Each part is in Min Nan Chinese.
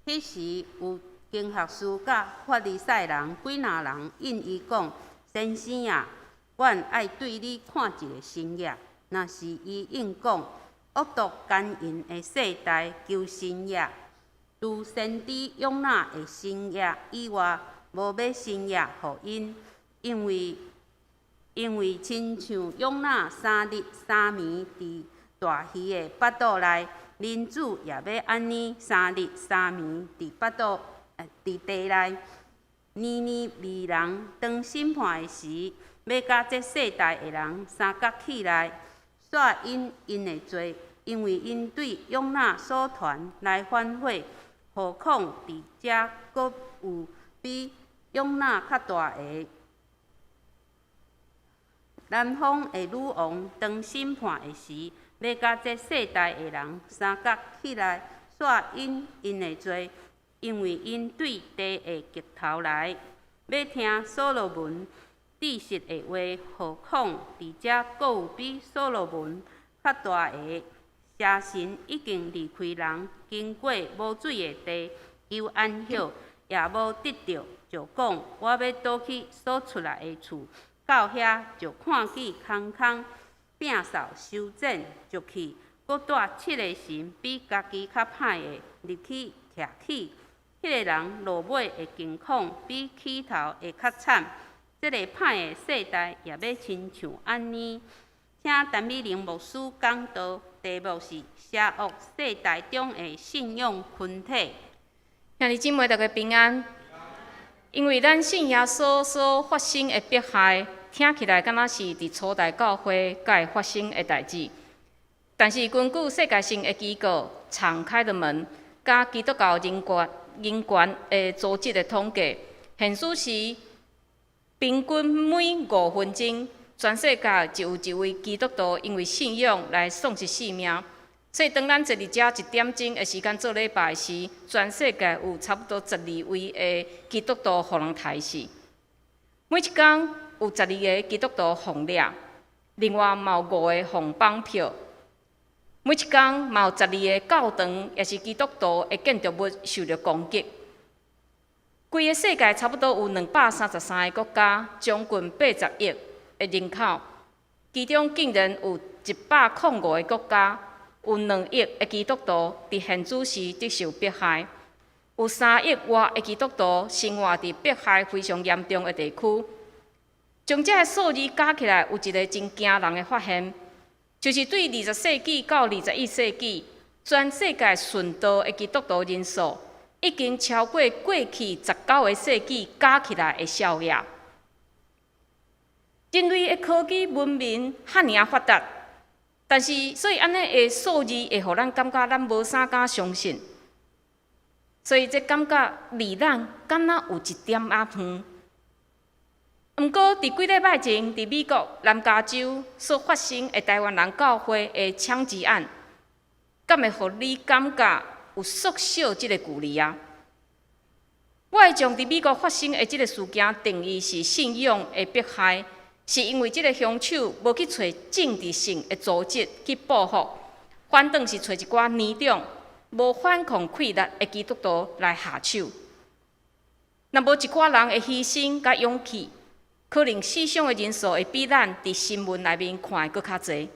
彼時有經學士佮法利賽人幾若人應伊講：先生啊，阮愛對你看一个神跡。若是伊應講：惡毒姦淫的世代求神跡，除先知約拿的神跡以外，無欲神跡予𪜶，因為親像約拿3日3暝佇大魚的腹肚內，人子也欲按呢3日3暝佇地內。尼尼微人當審判的時，欲佮這世代的人相仝起來，煞𪜶𪜶的罪，因為𪜶對約拿所傳來反悔，何況佇遮閣有比約拿較大的。南方的女王當審判的時，欲佮這世代的人相仝起來，煞𪜶𪜶的罪，因為𪜶對地的極頭來，欲聽所羅門知識的話，何況佇遮閣有比所羅門較大的。邪神已經離開人，經過無水的地，求安歇，也無得著，就講：我欲倒去所出來的厝。到遐就看見空空，摒掃修剪，就去，閣帶七个神比家己較歹的入去徛起。彼个人落尾的境況比起頭會較慘。這个歹的世代也欲親像按呢。請陳美玲牧師講道，題目是邪惡世代中的信仰群體。兄弟姊妹，大家平安。因為咱信耶穌所發生的迫害，聽起來敢若是佇初代教會才會發生的代誌。但是根據世界性的機構敞開的門，佮基督教人權的組織的統計，顯示是平均每5分鐘，全世界就有一位基督徒因為信仰來喪失性命。所以當咱坐佇遮一點鐘的時間做禮拜時，全世界有差不多十二位的基督徒予人刣死。每一工有十二个基督徒予掠，另外嘛有五个予綁票。每一工嘛有十二个教堂，抑是基督徒的建築物受著攻擊。規个世界差不多有233个國家，將近80億的人口，其中竟然有105個國家，有2億的基督徒佇現主時得受迫害，有3億外的基督徒生活佇迫害非常嚴重的地區。將這个數字加起來，有一个真驚人的發現，就是對20世紀到21世紀，全世界殉道的基督徒人數，已經超過過去19個世紀加起來的數額。人類的科技文明遐爾仔發達，但是所以按呢的數字會予咱感覺咱無啥敢相信，所以這感覺離咱敢若有一點仔遠。毋過，佇幾禮拜前，佇美國南加州所發生的台灣人教會的槍擊案，敢會予你感覺有縮小這个距離啊？我會將佇美國發生的這个事件定義是信仰的迫害，是因為這个兇手無去揣政治性的組織去報復，反轉是揣一寡年長、無反抗氣力的基督徒來下手。若無一寡人的犧牲佮勇氣，可能死傷的人數會比咱佇新聞內面看的閣較濟。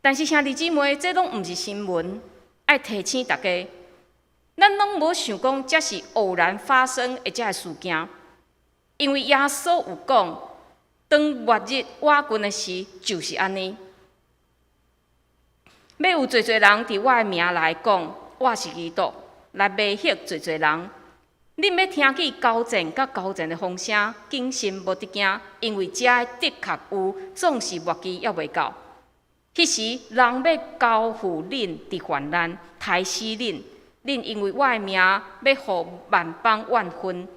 但是兄弟姊妹，這攏毋是新聞，愛提醒大家，咱攏無想講這是偶然發生的這个事件，因為耶穌有講，當末日倚近的時，就是按呢。欲有濟濟人佇我的名來講，我是基督，來迷惑濟濟人。恁欲聽見交戰佮交戰的風聲，謹慎無得驚，因為這的確有，總是末期猶未到。彼時人欲交付恁佇患難，刣死恁，恁因為我的名欲予萬邦怨恨。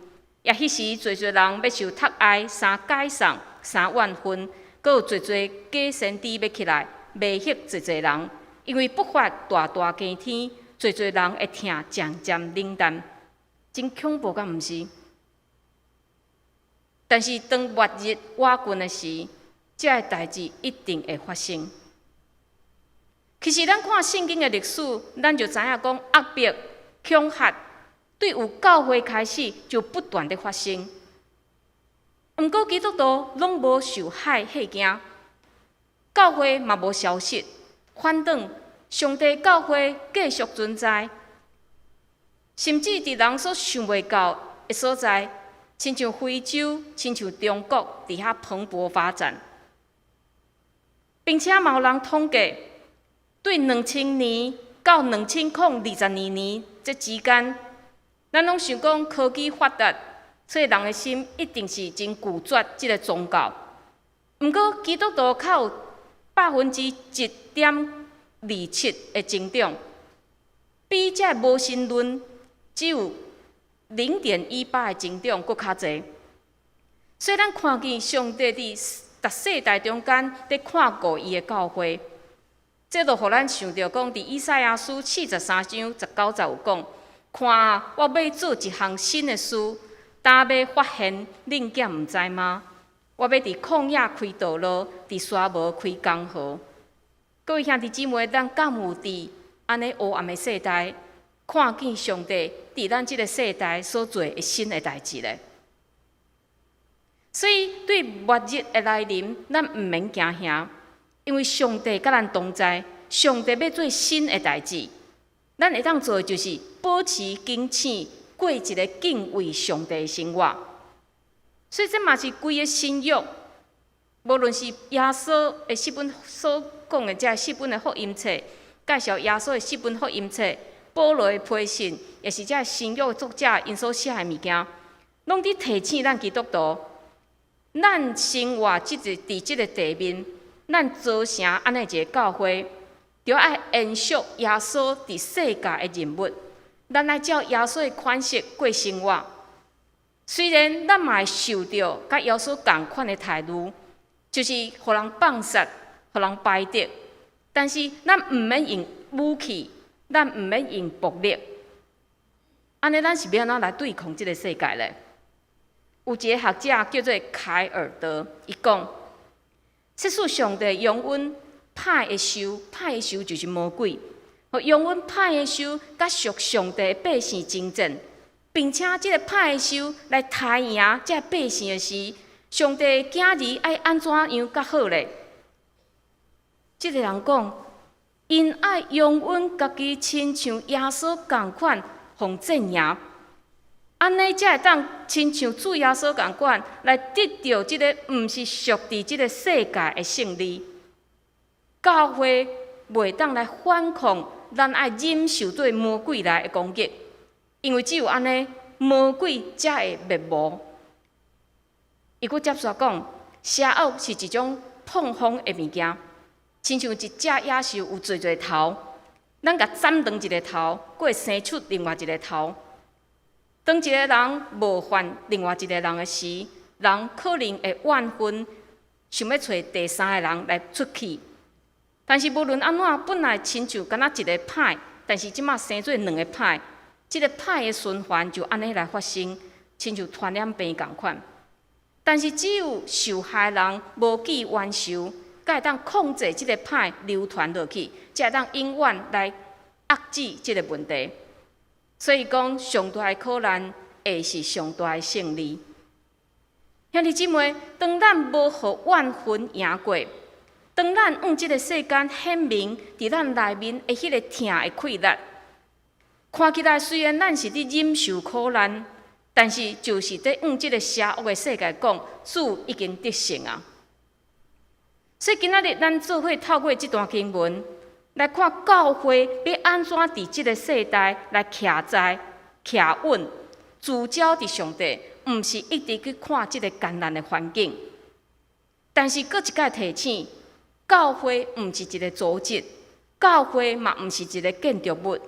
也彼時濟濟人欲受窒礙、生解送、生怨恨，閣有濟濟假先知欲起來迷惑濟濟人，因為不法大大加添，濟濟人的疼漸漸冷淡，真恐怖，敢毋是？但是當末日倚近的時，這个代誌一定會發生。其實，咱看聖經的歷史，咱就知影講亞伯恐嚇，對有教會開始就不斷的發生。毋過基督徒攏無受害嚇驚，教會嘛無消失，反轉上帝教會繼續存在，甚至佇人所想袂到的所在，親像非洲、親像中國，佇遐蓬勃發展，並且嘛有人統計，對2000年到2022年這之間，咱攏想講科技發達，所以人的心一定是真拒絕這个宗教。毋過基督徒較有1.27%的增長，比這無神論只有0.18的增長閣較濟。所以咱看見上帝佇逐世代中間佇看顧伊的教會，這就予咱想著講，佇以賽亞書43章19節有講：看啊，我欲做一項新的事，今欲發現，恁敢毋知嗎？我欲佇曠野開道路，佇沙漠開江河。各位兄弟姊妹，咱敢有佇按呢黑暗的世代，看見上帝佇咱這个世代所做的新的代誌咧？所以對末日的來臨，咱毋免驚嚇，因為上帝佮咱同在，上帝欲做新的代誌，咱會當做的就是保持警醒，過一个敬畏上帝的生活。所以這嘛是規个新約，無論是耶穌的四本所講的這四本的福音冊，介紹耶穌的四本福音冊，保羅的批信，抑是這新約作者𪜶所寫的物件，攏佇提醒咱基督徒，咱生活這个佇這个地面，咱組成按呢一个教會，著愛延續耶穌佇世界的任務。咱愛照耶穌的款式過生活。雖然咱嘛會受著佮耶穌仝款的待遇，就是予人放殺、予人排斥，但是咱毋免用武器，咱毋免用暴力。按呢，咱是欲按怎來對抗這个世界咧？有一个學者叫做凱爾德，伊講：即使上帝容忍歹的獸，歹的獸就是魔鬼，容忍歹的獸佮屬上帝的百姓爭戰，並且這个歹的獸來刣贏這百姓的時，上帝的囝兒愛按怎樣較好咧？這个人講，𪜶愛容忍家己親像耶穌仝款，予戰贏。按呢才會當親像主耶穌仝款，來得著這个毋是屬佇這个世界的勝利。教會袂當來反抗，咱愛忍受對魔鬼來的攻擊，因為只有按呢，魔鬼才會滅亡。伊閣接續講，邪惡是一種膨風的物件，親像一隻野獸有濟濟頭，咱共斬斷一个頭，閣會生出另外一个頭。當一个人冒犯另外一个人的時，人可能會怨恨，想欲揣第三个人來出氣。但是無論按怎，本來親像敢若一个歹，但是這馬生做兩个歹，這个歹的循環就按呢來發生，親像傳染病仝款。但是只有受害人無記冤仇，才會當控制這个歹流傳落去，才會當永遠來遏止這个問題。所以講，上大的苦難會是上大的勝利。兄弟姊妹，當咱無予怨恨贏過，當咱向這个世間顯明佇咱內面的彼个疼的氣力，看起來雖然咱是佇忍受苦難，但是就是佇向這个邪惡的世界講，主已經得勝啊！所以今仔日咱做伙透過這段經文來看教會欲按怎佇這个世代來徛在、徛穩、聚焦佇上帝，毋是一直去看這个艱難的環境。但是閣一擺提醒，教會毋是一个組織，教會嘛毋是一个建築物，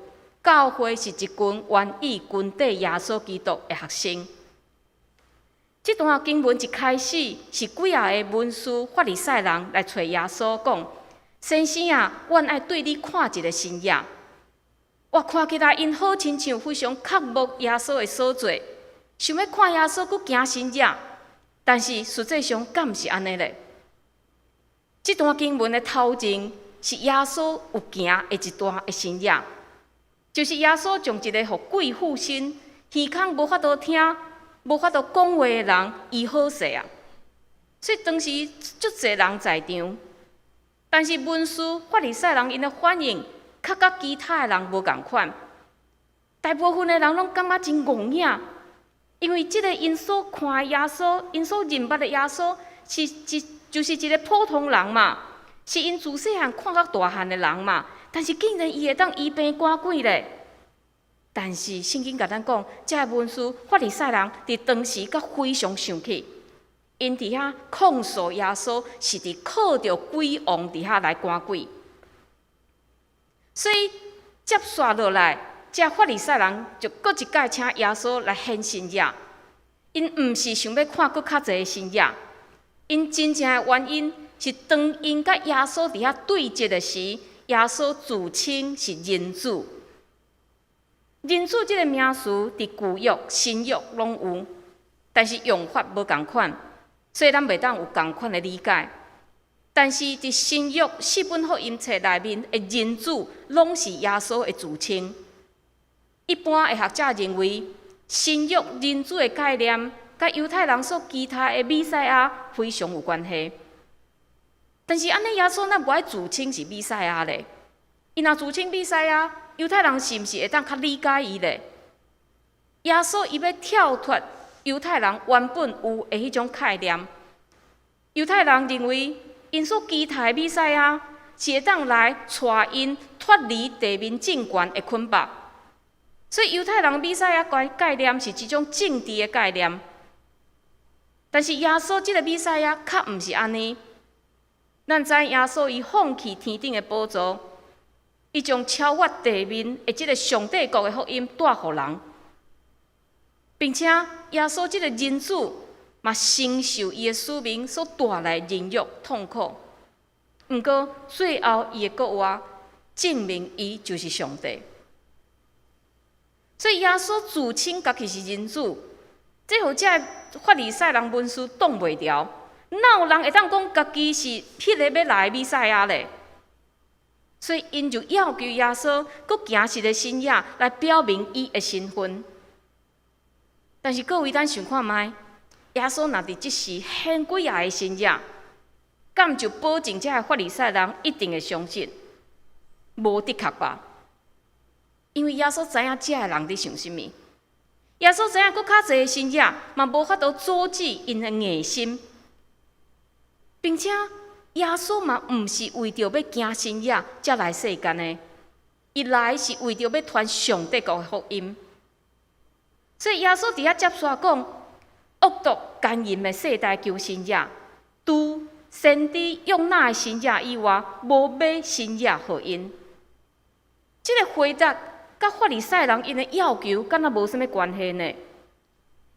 教會是一群願意跟綴耶穌基督的學生。這段經文一開始是幾仔个文士法利賽人來揣耶穌講：先生啊，阮愛對你看一个神跡。哇，看起來𪜶好親像非常渴慕耶穌的所做，想欲看耶穌閣行神跡，但是實際上敢毋是按呢咧？這段經文的頭前是耶穌有行的一段的神跡。就是耶穌將一個予鬼附身、耳孔無法度聽、無法度講話的人醫好勢啊！所以當時足濟人在場，但是文士法利賽人𪜶的反應，較佮其他的人無仝款。大部分的人攏感覺真戇影，因為這個𪜶所看的耶穌，𪜶所認捌的耶穌，是一就是一個普通人嘛，是𪜶自細漢看甲大漢的人嘛。但是竟然伊會當醫病趕鬼咧！但是聖經共咱講，這个文士法利賽人佇當時閣非常生氣，𪜶佇遐控訴耶穌是佇靠著鬼王佇遐來趕鬼，所以接紲落來，這法利賽人就閣一擺請耶穌來顯神跡。𪜶毋是想欲看閣較濟的神跡，𪜶真正的原因是當𪜶佮耶穌佇遐對質的時，耶穌自稱是人子。人子這个名詞佇舊約、新約攏有，但是用法無仝款，所以咱袂當有仝款的理解。但是佇新約四本福音冊內面的人子，攏是耶穌的自稱。一般的學者認為，新約人子的概念，佮猶太人所期待的彌賽亞非常有關係。但是按呢，耶穌若無愛自稱是彌賽亞咧？伊若自稱彌賽亞，猶太人是毋是會當較理解伊咧？耶穌伊欲跳脫猶太人原本有的彼種概念。猶太人認為，𪜶所期待的彌賽亞是會當來帶𪜶脫離地面政權的捆綁，所以猶太人彌賽亞概念是一種政治的概念。但是耶穌這个彌賽亞較毋是按呢。咱知耶穌伊放棄天頂的寶座，伊將超越地面的這个上帝國的福音帶予人，並且耶穌這个人子嘛承受伊的使命所帶來的忍辱痛苦。毋過最後伊會復活，證明伊就是上帝。所以耶穌自稱家己是人子，這予這个法利賽人文士擋袂牢。哪有人會當講家己是彼个欲來的彌賽亞咧？所以𪜶就要求耶穌閣行一个神跡來表明伊的身份。但是各位，咱想看覓？耶穌若佇這時顯幾仔个神跡，敢就保證這个法利賽人一定會相信？無的確吧？因為耶穌知影這个人佇想啥物。耶穌知影閣較濟的神跡，嘛無法度阻止𪜶的硬心，並且耶穌嘛毋是為著欲行神跡才來世間的，伊來是為著欲傳上帝國的福音。所以耶穌佇遐接紲講，惡毒姦淫的世代求神跡，除先知約拿的神跡以外，無欲神跡予𪜶。這个回答佮法利賽人𪜶的要求，敢若無啥物關係呢？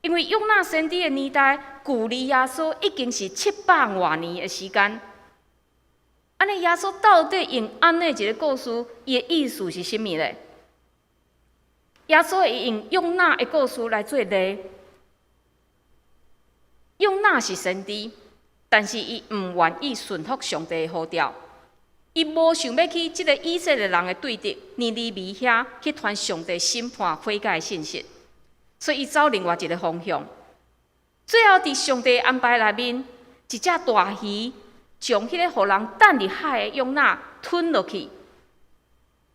因為約拿先知的年代，距離耶穌已經是700外年的時間。按呢，耶穌到底用按呢一个故事，伊的意思是啥物咧？耶穌會用約拿的故事來做例。約拿是先知，但是伊毋願意順服上帝的呼召，伊無想欲去這个以色列人的對敵尼尼微遐去傳上帝審判悔改的信息，所以伊走另外一个方向。最後，佇上帝安排內面，一隻大魚將彼个予人擲入海的約拿吞落去。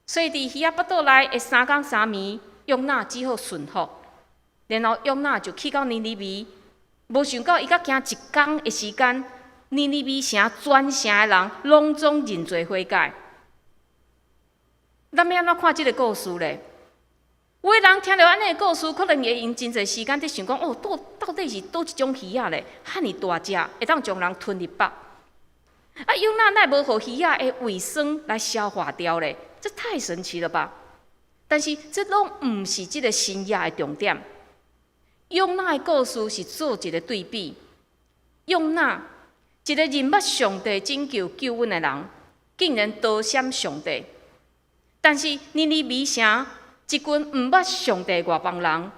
所以，佇魚仔腹肚內的3工3暝，約拿只好順服。然後，約拿就去到尼尼微，無想到伊才行一工的時間，尼尼微城全城的人攏總認罪悔改。咱欲按怎看這个故事咧？有的人聽著按呢的故事，可能會用真濟時間佇想講：哦，到底是佗一種魚仔咧，遐爾大隻，會當將人吞入腹？啊，約拿哪會無予魚仔的胃酸來消化掉咧？這太神奇了吧！但是這攏毋是這个神跡的重點。約拿的故事是做一个對比。約拿一个認捌上帝拯救救恩的人，竟然躲閃上帝。但是尼尼微城一群毋捌上帝的外邦人，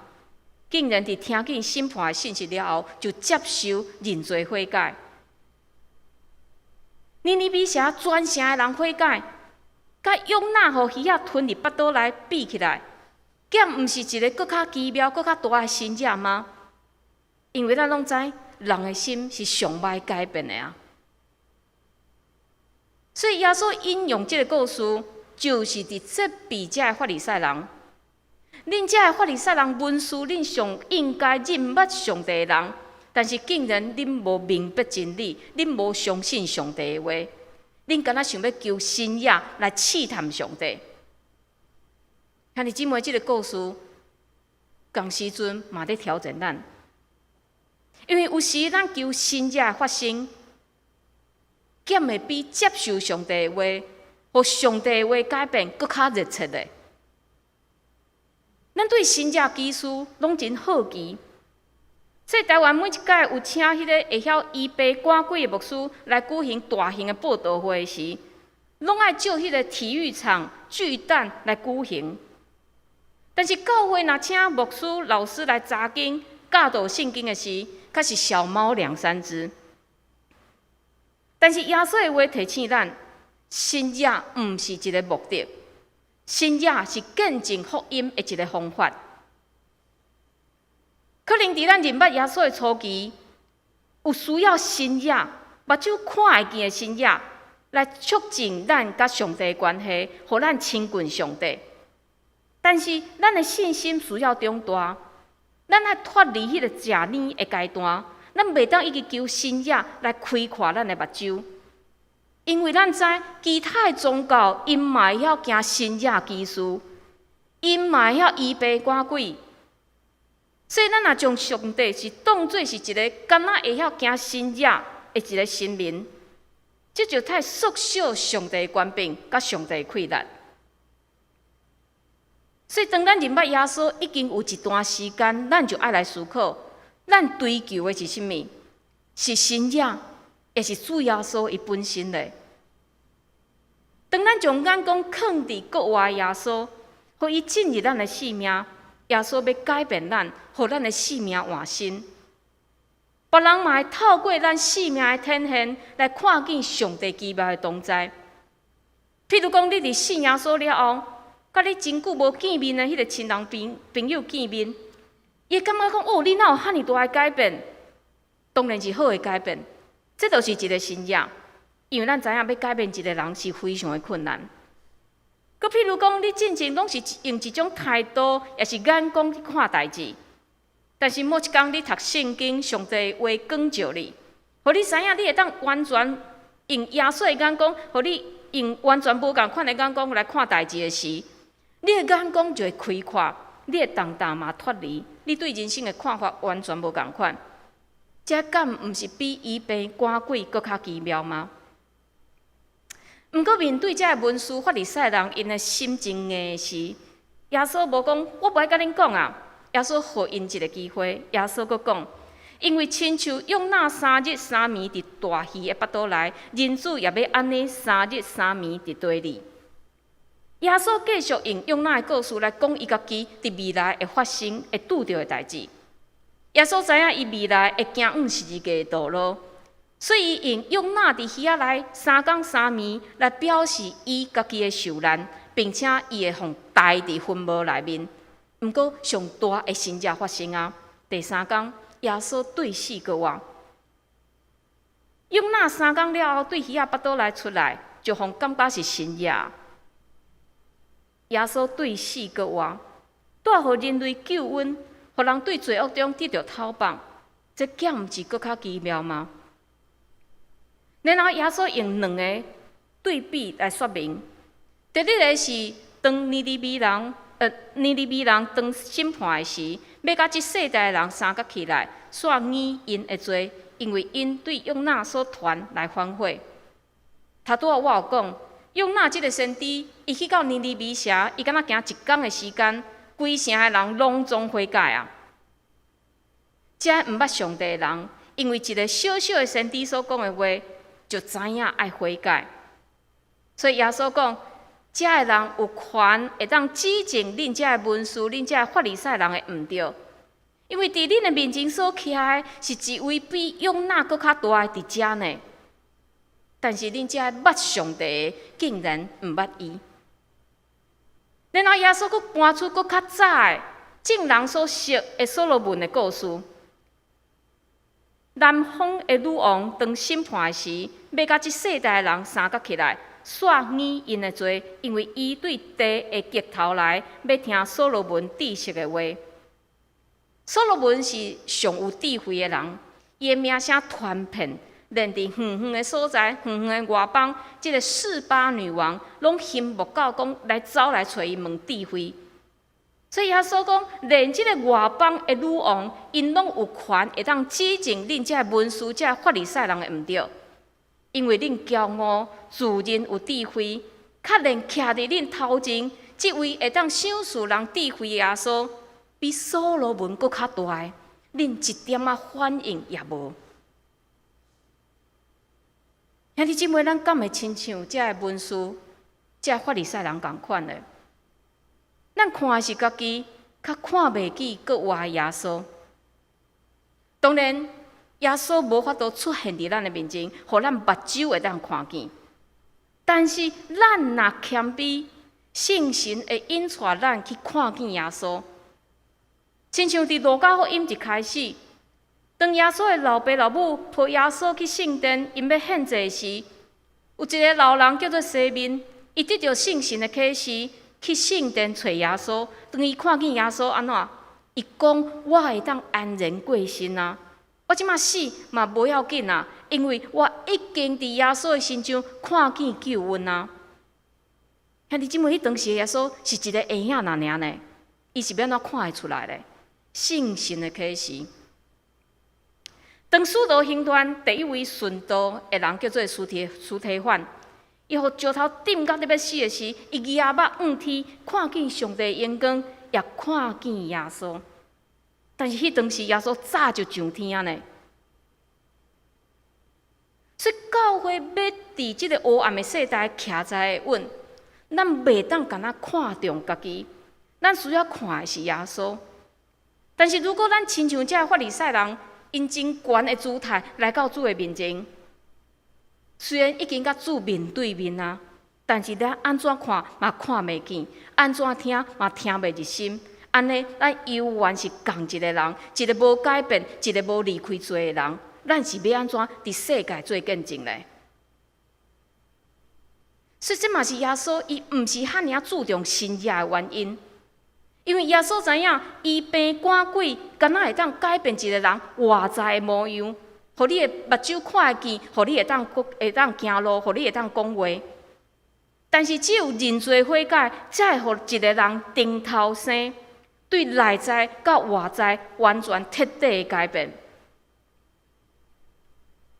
竟然佇聽見審判的信息了後，就接受認罪悔改。尼尼微城全城的人悔改，佮約拿予魚仔吞佇腹肚內比起來，敢毋是一个閣較奇妙、閣較大的神跡嗎？因為咱攏知，人的心是上䆀改變的啊。所以耶穌引用這个故事，就是佇責備這个法利賽人。恁這个法利賽人文士，恁上應該認捌上帝的人，但是竟然恁無明白真理，恁無相信上帝的話，恁敢若想欲求神跡來試探上帝。兄弟姊妹，這个故事，仝時陣嘛佇挑戰咱，因為有時咱求神跡的發生，敢會比接受上帝的話，予上帝的話改變，閣較熱切的。咱對神跡奇事攏真好奇，所以台灣每一擺有請彼个會曉醫病趕鬼的牧師來舉行大型的佈道會時，攏愛借彼個體育場巨蛋來舉行。但是教會若請牧師、老師來查經、教導聖經的時，較是小貓兩三隻。但是耶穌的話提醒咱，神跡毋是一个目的。神跡是見證福音的一个方法。可能佇咱認捌耶穌的初期，有需要神跡，目睭看會見的神跡，來促進咱佮上帝的關係，予咱親近上帝。但是咱的信心需要長大，咱愛脫離彼个食奶的階段，咱袂當一直求神跡來開闊咱的目睭。因為咱知其他的宗教，𪜶嘛會曉行神跡奇事，𪜶嘛會曉醫病趕鬼，所以咱若將上帝是當做是一个敢若會曉行神跡的一个神明，這就太縮小上帝的權柄佮上帝的氣力。所以當咱認捌耶穌已經有一段時間，咱就愛來思考，咱追求的是啥物？是神跡，抑是主耶穌伊本身咧？當咱將眼光囥佇國外耶穌，予伊進入咱的生命，耶穌欲改變咱，予咱的生命換新。別人嘛會透過咱生命的展現，來看見上帝奇妙的同在。譬如講，你佇信耶穌了後，佮你真久無見面的彼个親人朋友見面，伊會感覺講：哦，你哪有遐爾大的改變？當然是好的改變，這就是一个神跡。因為咱知影欲改變一个人是非常的困難。閣譬如講，你進前攏是用一種態度，抑是眼光去看代誌，但是某一工你讀聖經，上帝話光照你，予你知影你會當完全用耶穌的眼光，予你用完全無仝款的眼光來看代誌的時，你的眼光就會開闊，你的重擔嘛脫離，你對人生的看法完全無仝款。這敢毋是比醫病趕鬼閣較奇妙嗎？毋過面對這个文士法利賽人，𪜶的心真硬時，耶穌無講，我無愛佮恁講啊。耶穌予𪜶一个機會，耶穌閣講，因為親像約拿三日三暝佇大魚的腹肚內，人子也欲按呢三日三暝佇地裡。耶穌繼續用約拿的故事來講伊家己佇未來會發生、會拄著的代誌。耶穌知影伊未來會行往十字架的道路。所以，伊用約拿佇魚仔內三工三暝來表示伊家己的受難，並且伊會予刣佇墳墓內面。毋過，上大的神跡發生啊！第三工，耶穌對死閣活。約拿三工了後，對魚仔腹肚內出來，就予感覺是神跡。耶穌對死閣活，帶予人類救恩，予人對罪惡中得著透放，這敢毋是閣較奇妙嗎？然後耶穌用兩个對比來說明。第一个是當尼尼微人當審判的時，欲佮這世代的人相佮起來，煞議𪜶的罪，因為𪜶對約拿所傳來反悔。頭拄仔我有講，約拿這个先知，伊去到尼尼微城，伊敢若行一工的時間，規城的人攏總悔改啊！這毋捌上帝的人，因為一个小小的先知所講的話，就知影愛悔改。所以耶穌講，這个人有權會當指證恁這个文士、恁這个法利賽人的毋對，因為佇恁的面前所徛的是一位比約拿閣較大的佇遮呢。但是恁這捌上帝的，竟然毋捌伊。然後耶穌閣搬出閣較早的眾人所熟的所羅門的故事。南方的女王當審判時，欲佮這世代的人相佮起來，煞議𪜶的罪，因為伊對地的極頭來，欲聽所羅門知識的話。所羅門是上有智慧的人，伊的名聲傳遍，連佇遠遠的所在、遠遠的外邦，這个示巴女王攏羨慕到講來走來揣伊問智慧。所以耶穌講，連這个外邦的女王，𪜶攏有權會當指證恁這个文士、這个法利賽人的毋對，因為恁驕傲，自認有智慧，較連徛佇恁頭前，這位會當賞賜人智慧的耶穌，比所羅門閣較大，恁一點仔反應也無。兄弟姊妹，咱敢會親像這个文士、這个法利賽人仝款的？咱看的是家己，較看袂見閣活的耶穌。當然，耶穌無法度出現佇咱的面前，予咱目睭會當看見。但是，咱若謙卑，聖神會引帶咱去看見耶穌。親像佇路加福音一開始，當耶穌的老爸老母抱耶穌去聖殿，𪜶欲獻祭時，有一个老人叫做西面，伊得著聖神的啟示，去聖殿揣耶穌。當伊看見耶穌按怎，伊講：我會當安然過身啊！我這馬死嘛無要緊啊，因為我已經佇耶穌的身上看見救恩啊！兄弟姊妹，彼當時的耶穌是一个嬰仔爾爾呢，伊是欲按怎看會出來咧？聖神的啟示。當使徒行傳第一位殉道的人叫做司提反，伊予石頭擲甲咧欲死的時，伊舉目向天，看見上帝榮光，也看見耶穌。但是彼當時耶穌早就上天啊呢。所以教會欲佇這个黑暗的世代徛在穩，咱袂當干焦看重家己，咱需要看的是耶穌。但是如果咱親像這个法利賽人，𪜶真懸的姿態來到主的面前，雖然已經佮主面對面啊，但是咱按怎看嘛看袂見，按怎聽嘛聽袂入心。按呢，咱猶原是仝一个人，一个無改變，一个無離開罪的人。咱是欲按怎佇世界做見證咧？所以這嘛是耶穌伊毋是遐爾注重神蹟的原因，因為耶穌知影醫病趕鬼，敢若會當改變一個人外在的模樣，予你的目睭看會見，予你會當行路，予你會當講話。但是只有認罪悔改，才會予一个人重頭生，對內在佮外在完全徹底的改變。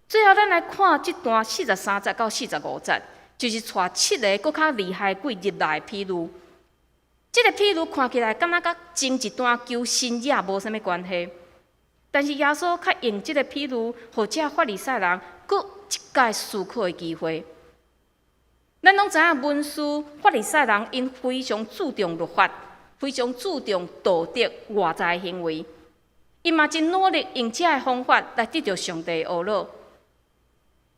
最後，咱來看這段43節到45節，就是帶七个閣較厲害鬼入來的譬喻。這个譬喻看起來敢若佮前一段求神蹟無啥物關係，但是耶穌較用這个譬喻，予這法利賽人閣一擺思考的機會。咱攏知影文士法利賽人𪜶非常注重律法，非常注重道德外在行為，𪜶嘛真努力用這个方法來得著上帝的呵咾。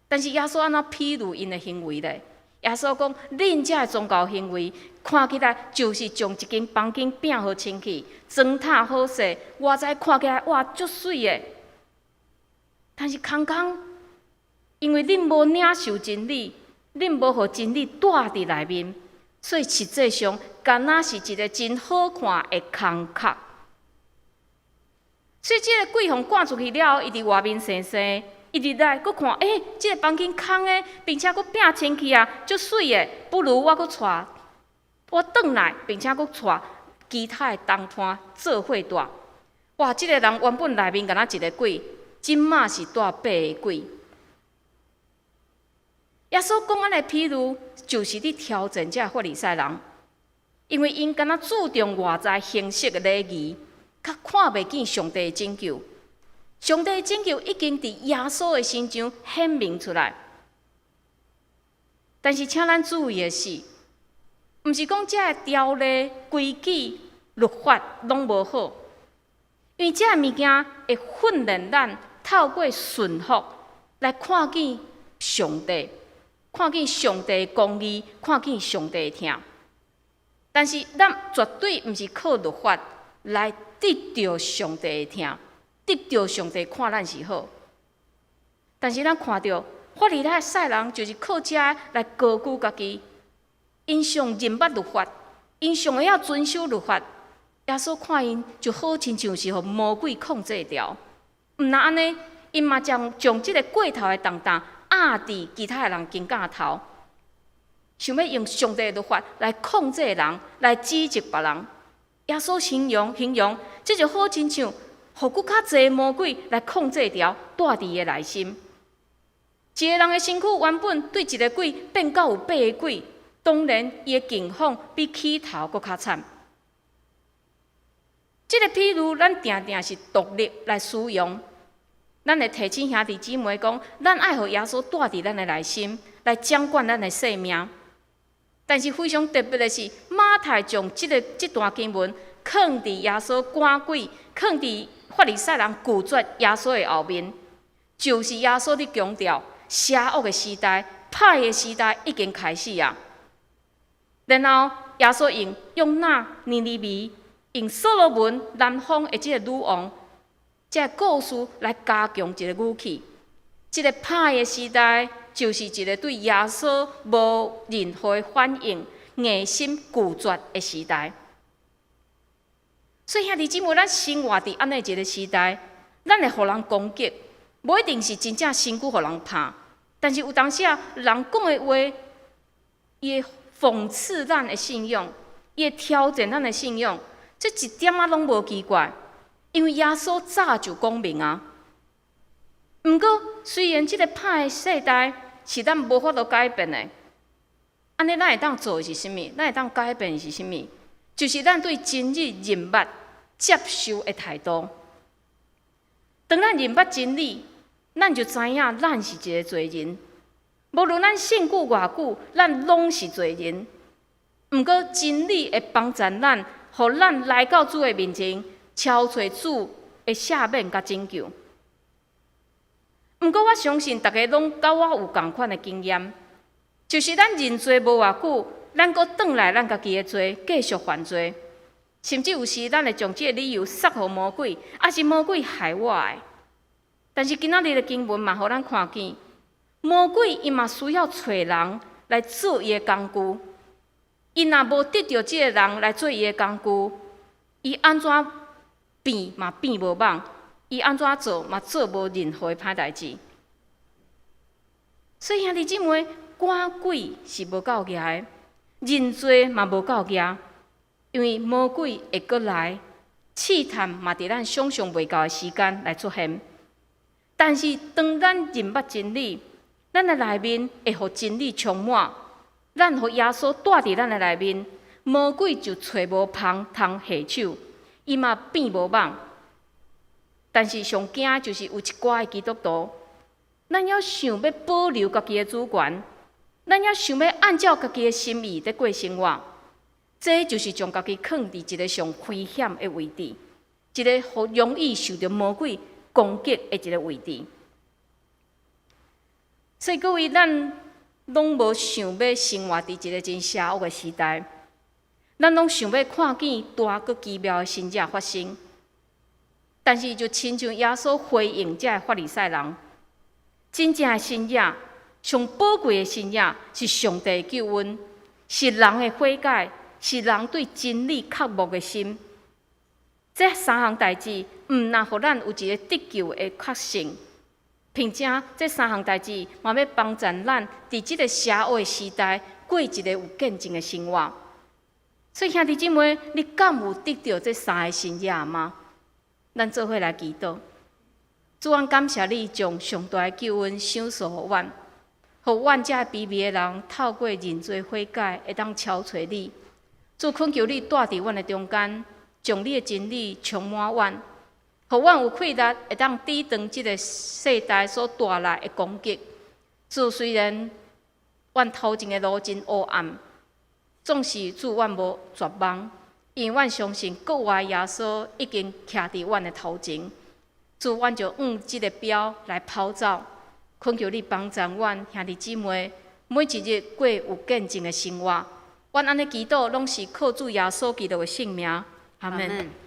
但是耶穌按怎譬喻𪜶的行為咧？耶穌講：恁這个宗教行為看起來就是將一間房間拚予清氣，床榻好勢，外在看起來哇足媠的。但是空空，因為恁無領受真理，恁無予真理住佇內面，所以實際上敢若是一个真好看的空殼。所以這个鬼予趕出去了後，伊佇外面踅踅。伊入來，閣看，欸，這个房間空的，並且閣拚清氣啊，足媠的，不如我閣帶我轉來，並且閣帶其他的同伴做伙蹛。哇，這个人原本內面敢若一个鬼，這馬是蹛八个鬼。耶穌講按呢譬喻，就是佇挑戰這法利賽人，因為𪜶敢若注重外在形式的禮儀，較看袂見上帝的拯救。上帝拯救已經佇耶穌的身上顯明出來，但是請咱注意的是，毋是講這个條例、規矩、律法攏無好，因為這个物件會訓練咱透過順服來看見上帝，看見上帝的公義，看見上帝的疼。但是咱絕對毋是靠律法來得著上帝的疼，得著上帝看咱是好。但是咱看著法利賽人就是靠這來高舉家己，𪜶上認捌律法，𪜶上會曉遵守律法。耶穌看𪜶就好親像是予魔鬼控制著，毋但按呢，𪜶嘛將這个過頭的重擔壓佇其他的人肩胛頭，想欲用上帝的律法來控制人，來指責別人。耶穌形容，這就好親像予閣較濟魔鬼來控制著，住佇伊的內心。一个人的身軀原本對一个鬼變到有八个鬼，當然伊的境況比起頭閣較慘。這个譬喻，咱定定是獨立來使用。咱會提醒兄弟姊妹講，咱愛予耶穌住佇咱的內心，來掌管咱的生命。但是非常特別的是，馬太將這段經文囥佇耶穌趕鬼，囥佇法利賽人拒絕耶穌的後面，就是耶穌佇強調，邪惡的時代、歹的時代已經開始啊。然後耶穌用約拿、尼尼微，用所羅門南方的這个女王，這个故事來加強一个語氣。這个歹的時代，就是一个對耶穌無任何反應、硬心拒絕的時代。所以兄弟姊妹，咱生活佇按呢一个時代，咱會予人攻擊，無一定是真正身軀予人拍，但是有當時啊，人講的話，伊會諷刺咱的信仰，伊會挑戰咱的信仰，這一點仔攏無奇怪，因為耶穌早就講明啊。毋過，雖然這个歹的世代是咱無法度改變的，按呢咱會當做的是啥物？咱會當改變的是啥物？就是咱對真理認捌、接受的態度。當咱認捌真理，咱就知影咱是一个罪人。無論咱信久偌久，咱攏是罪人。毋過真理會幫助咱，予咱來到主的面前，求揣主的赦免佮拯救。毋過我相信逐家攏佮我有仝款的經驗，就是咱認罪無偌久，咱閣轉來咱家己的罪，繼續犯罪，甚至有時咱會將這个理由捒予魔鬼，抑是魔鬼害我的。但是今仔日的經文嘛，予咱看見，魔鬼伊嘛需要揣人來做伊的工具。伊若無得著這个人來做伊的工具，伊按怎變嘛變無蠓，伊按怎做嘛做無任何的歹代誌。所以兄弟姊妹，趕鬼是無夠額的，認罪嘛無夠額，因為魔鬼會閣來試探，嘛佇咱想象袂到的時間來出現。但是當咱認捌真理，咱的內面會予真理充滿，咱予耶穌住佇咱的內面，魔鬼就揣無縫通下手，伊嘛變無蠓。但是上驚就是有一寡的基督徒，咱猶想欲保留家己的主權，咱猶想欲按照家己的心意佇過生活，這就是將家己囥佇一个上危險的位置，一个予容易受著魔鬼攻擊的一个位置。所以各位，咱攏無想欲生活佇一个真邪惡的時代，咱攏想欲看見大閣奇妙的神蹟發生。但是，就親像耶穌回應這个法利賽人，真正的神蹟，上寶貴的神蹟，是上帝的救恩，是人的悔改，是人對真理渴慕的心。這三項代誌，毋但予咱有一個得救的確信，並且這三項代誌嘛欲幫助咱佇這个邪惡的時代過一个有見證的生活。所以兄弟姊妹，你敢有得著這三个神蹟嗎？咱做伙來祈禱。主，阮感謝你將上大的救恩賞賜予阮，予阮這卑微的人透過認罪悔改，會當朝揣你。主，懇求你住佇阮的中間，將你的真理充滿阮，予阮有氣力會當抵擋這個世代所帶來的攻擊。主，雖然阮頭前的路真烏暗，總是主，阮無絕望，因為阮相信復活的耶穌已經徛佇阮的頭前。主，阮就向這个標來跑走，懇求你幫助阮兄弟姊妹，每一日過有見證的生活。阮按呢祈禱，攏是靠主耶穌基督的聖名。阿門。阿門。